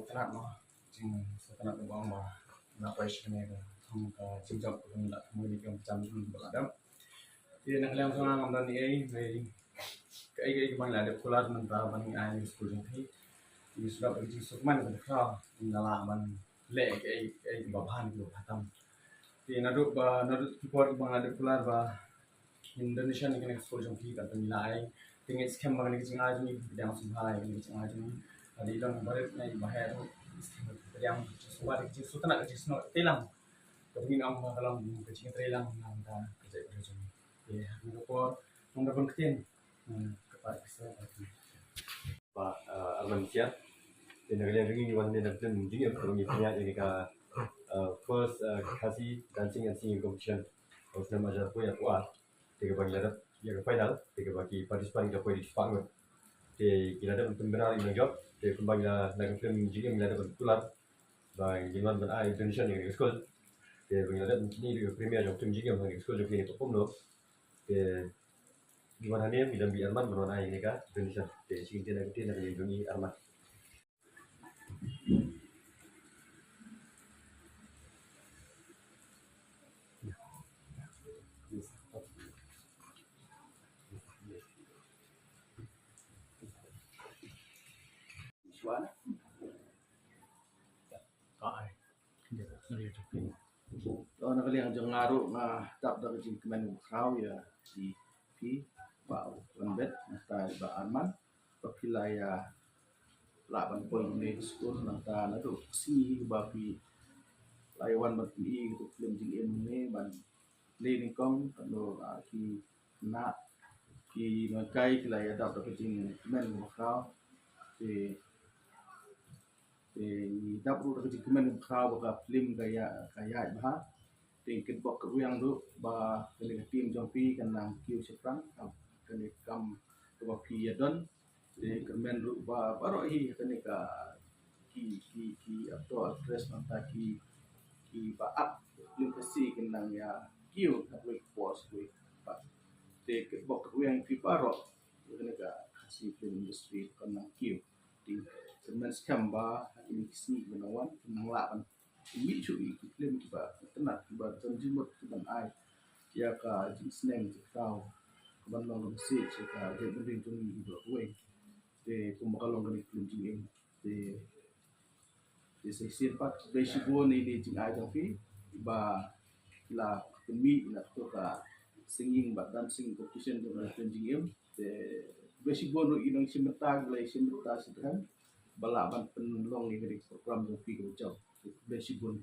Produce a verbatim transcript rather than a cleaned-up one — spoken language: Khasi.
Tnat noh, jing sa tnat ba ong ba na poi shane ka thong ka jingjop ka la thong ni ka jam jing ba la dam. Te na ka liang thong ngam don ei ei, ka ei ka ei ka bang la dep kular nang ta ban ai skul jong phi. Ni sudah bagi jing sukman ka khra na la ban le ka ei ka ei ba ban ka ba tam. Te na du ba na du ki por ba la dep kular ba Indonesian ni kane ka skul jong phi kan pynlai. Te ngi skhem ba kane ka jingai jong ngi pdiang sumhai kane ka jingai jong ngi. Ka dei long barit ngai ba he tu skhem ba pdiang sumhai ka jingsutna ka jingsnot ka teilang. Ka dei ngi ong ba ka long ka jingtreilang nang ta ka jai ka jong ngi. Te ha kane ka por nang da pun ktien. Hmm, ka pat ka sa. Bah, uh, Arman Siar. Te na ka liang jong ngi wan ne na film jingim ka ngi pynïaid ïa ka, uh, first, uh, Khasi dancing and singing competition. Ka snem hajar poi ar poi ar. Te kaba ngi la dep ïa ka final, te kaba ki participant ki la poi da ki spah ngut. Te ki la dep pynbna ïa ka jop, te kumba ngi la na ka film jingim ngi la dep kular ba ngi wan ban ai donation ïa ka skul. Te ba ngi la dep kini ïa ka premier jong film jingim ha ka skul jong kini ka pom lo. Te ngi wan hangne ngi dang bi Arman ban wan ai ïa ka donation. Te shin te na ka te na ka jong ngi Arman. To na ka liang jong nga ruh nga dap da ka jingkmen khraw ïa phi, phi Bah Wanbet, nangta Bah Arman, ba phi la ïa lah ban poi ne ka skul, nangta naduh ka sngi ba phi la ïa wan ban pyni ka film jingim ne ban leh nyngkong, kano, ah, ki na ki nonghikai ki la ïa dap da ka jingkmen khraw. Te Te ngi dap ruh da ka jingkmen khraw ba ka film ka ïa, ka ïaid bha. Te ngi kitbok kitrwiang ruh ba kane ka team jong phi kan nang kiew shaphrang ha kane ka kam kaba phi ïa don. Te kyrmen ruh ba baroh hi ha kane ka ki, ki, ki actor actress nangta ki, kiba act film Khasi kan nang ïa kiew ha kawei ka por sa kawei pat. Te kitbok kitrwiang phi baroh ha kane ka Khasi film industry kan nang kiew. Te kyrmen skhem ba ha kine ki sngi kiba nang wan kin nang lah ban mih shuh ïa ki film kiba itynnat kiba don jingmut kiban ai ïa ka jingsneng jingkhraw kaban long ka message ïa ka jaitbynriew jong ngi kiba kawei. Te kumba ka long kane ka film jingim. Te, te sa shisien pat khublei shibun ïa kine ki jingai jong phi ba la pynmih ïa kato ka singing bad dancing competition jong kane ka film jingim. Te khublei shibun ruh ïa ki nongshim bynta kiba la shim bynta shitrhem ba lah ban pynlong ïa kane ka program jong phi kaba jop. Te khublei shibun.